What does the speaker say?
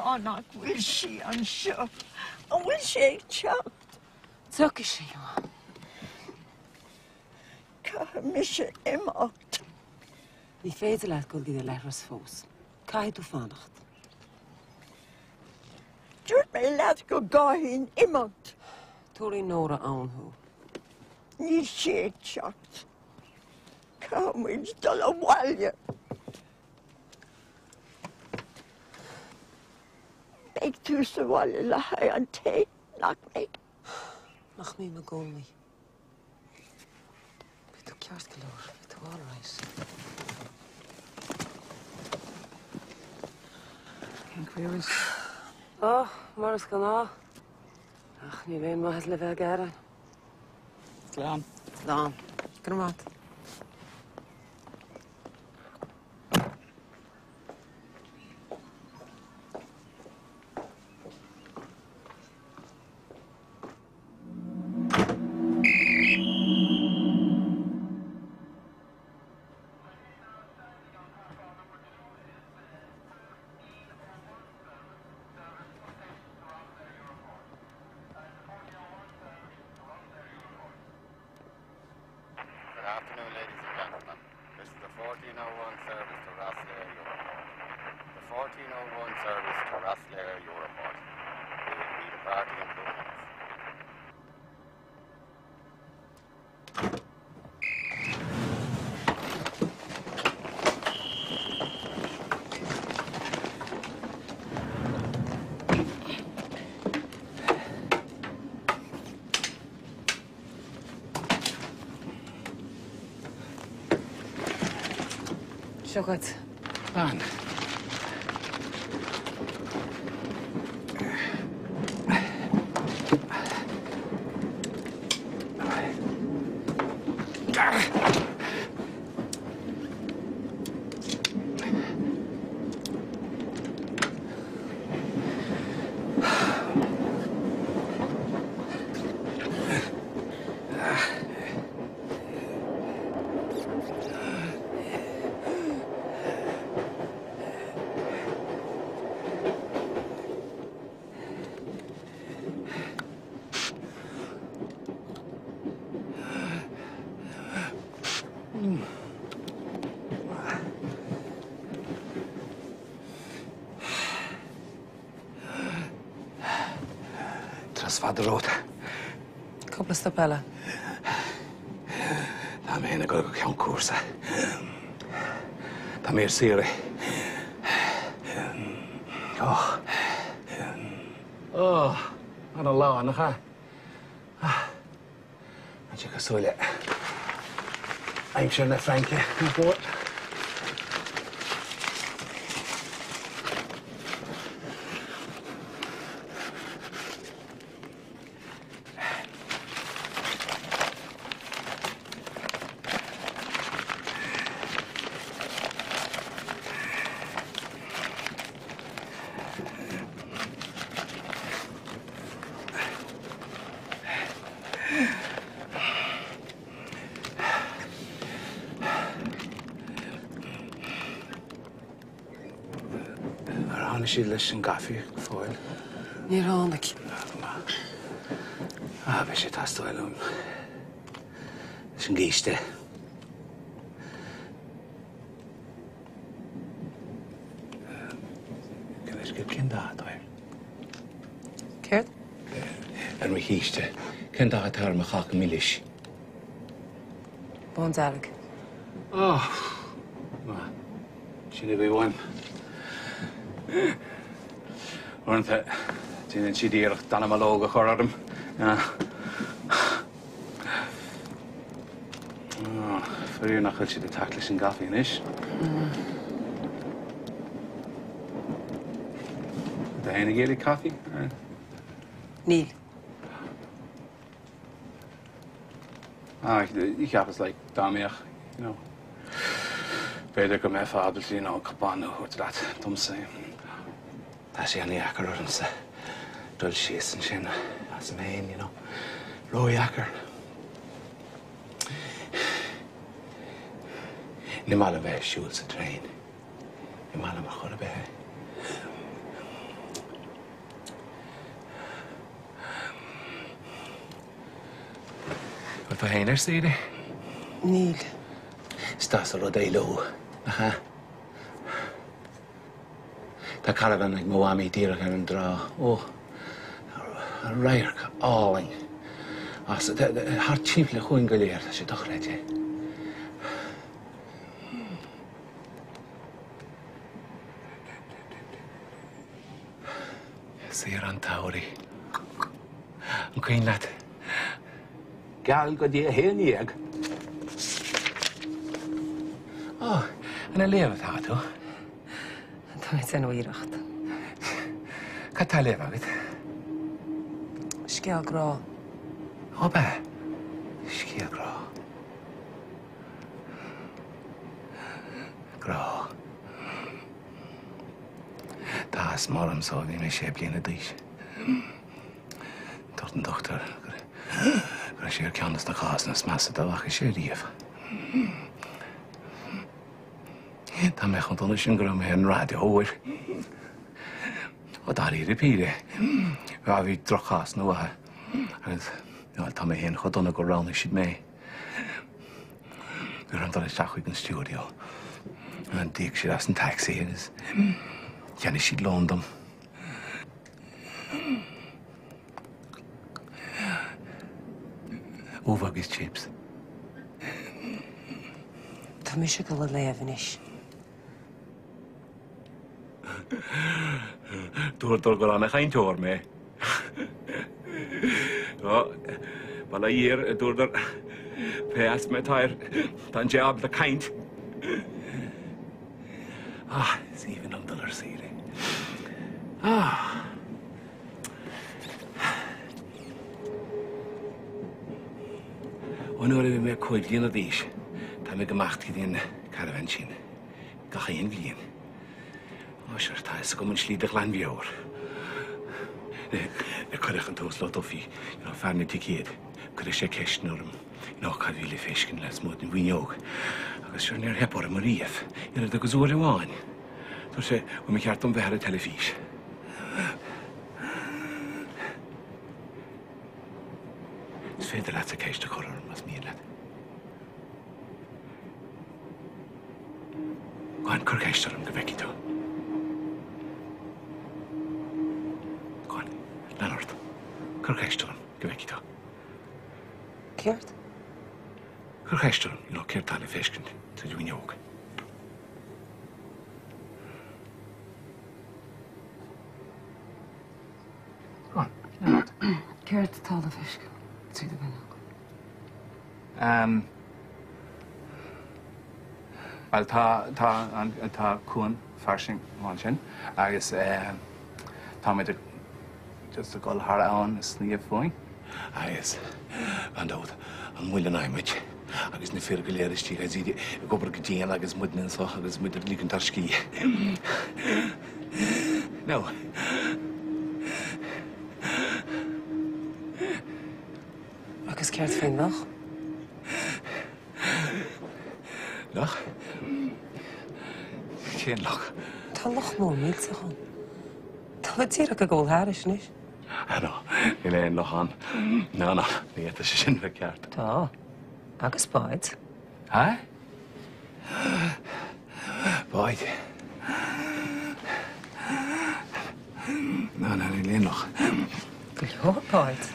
fáth nach bhfuil sí anseo? An bhfuil sí ag teacht? Tiocfaidh sí, a Mham. Caithfidh mise imeacht. Ní féidir leat dul go dtí an leithreas fós. Caithfidh tú fanacht. Dúirt mé leat go gcaithfinn imeacht. Tabharfaidh Nóra ann thú. Níl sí ag teacht. Caithfidh muid dul abhaile. Beidh tú sa bhaile le haghaidh an tae, nach mbeidh? Nach mbím i gcónaí. Beidh tú ceart go leor, beidh tú all right. Cén chaoi a bhfuil? Ó, mar is gnáth. Ach níl aon mhaitheas le bheith ag gearán. Slán. Slán. Go raibh maith agat. Good afternoon, ladies and gentlemen. This is the 1401 service to Rosslare Europort. The 1401 service to Rosslare Europort. We will be departing in two minutes. Seo dhuit. Fan. Turas fada romhat. Cúpla stop eile. Tá mé féin ag dul go ceann cúrsa. Tá mé ar saoire. Ó. Ó, ana lá, nach ea? Tá sé cosúil le aimsir na Fraince, nach bhfuil? Ar tháinig siad leis an gcaife go fóill? Níor tháinig. Ah, beidh sé ag teastáil uaim leis an gcíste. Cén dath atá air? Céard? Ar mo chíste. Cén dath atá ar mo cháca milis? Bándearg. Ó! Maith. Sin a bhí uaim. Uaireanta, déanann siad iarracht dallamullóg a chur orm. Faraor nach bhfuil siad ag teacht leis an gcaife anois. Tá tú féin ag iarraidh caife? Níl. Ah, cheapas like dá mbeadh, you know, b'fhéidir go mbeifeá ábalta, you know, cupán a thabhairt leat domsa. Tá sé an-dheacair ormsa dul síos ansin asam féin, you know. Ródheacair. Ní maith liom bheith ag siúl sa traein. Ní maith liom ar chor ar bith é. Bhfuil tú féin ar saoire? Níl. Is deas an rud é leo, nach ea? Tá caravan ag mo mhamaí díreach ar an dtrá. Ó, radharc álainn. As, thart timpeall an chuain go léir, tá sé dochreidte. Saoire an tsamhraidh. An cuimhin leat? Geall go dtí 11. Ó, an ag léamh atá tú? Tá mé ag déanamh iarracht. Cad tá á léamh agat? Scéal grá. Ó, ab ea? Scéal grá. Grá. Tá asma ormsa ó bhí mé sé bliana d'aois. Dúirt an dochtúir go raibh sé ar ceann de na cásanna is measa dá bhfaca sé riamh. Tá mé chomh dona sin go raibh mé ar an raidió uair. Ó dáiríre píre, bhí droch-chásanna uathu agus tá mé féin chomh dona gur roghnaigh siad mé. Bhí orm dul isteach chuig an stiúideo. D'íoc siad as an taxi agus cheannaigh siad lón dom. Ubh agus chips. Tá mise ag dul a léamh anois. Dúradar gur ana-chainteoir mé. Bail ó Dhia air, a dúradar, pé asma atá air, tá an té ábalta caint. Ah, is aoibhinn liom dul ar saoire. Ah. Ó nuair a bhí mé 5 bliana d'aois, tá mé ag imeacht go dtí an caravan sin. Gach aon bhliain. Ó, sure, tá fhios agam an slí de ghlanmheabhair. Cuireadh an tUasal Ó Dufaigh, you know, fear na dticéad, cuireadh sé ceisteanna orm, you know, cad a bhí le feiscint lasmuigh den bhfuinneog. Agus sure, níor theip orm ariamh, oiread agus uair amháin. Dúirt sé, bhuel, mba cheart dom bheith ar an teilifís. Is féidir leatsa ceist a chur orm más mian leat. Go on, cuir ceist orm go bhfeicfidh tú. Go on, lean ort. Cuir ceist orm go bhfeicfidh tú. Céard? Cuir ceist orm, you know, céard tá le feiscint tríd an bhfuinneog. Go on, lean ort. Céard atá le feiscint tríd an bhfuinneog? Um, Bhuel, tá, tá an, tá cuan fairsing ansin agus eh, táimid ag just ag dul thar abhainn ag sníomh fúinn. Agus, gan dabht, an muileann adhmaid agus na fir go léir istigh agus iad ag obair go dian agus muidne anseo agus muid ag ligint ár scíth. Now. Agus céard faoin loch? Loch? Cén loch? Tá loch mór millteach ann. Tá muid díreach ag gabháil thairis anois. Ah no, níl aon loch ann. No, no, ní fhéadfadh sé sin bheith ceart. Tá. Agus báid. Ha? Báid. No, no, níl aon loch. Go leor báid.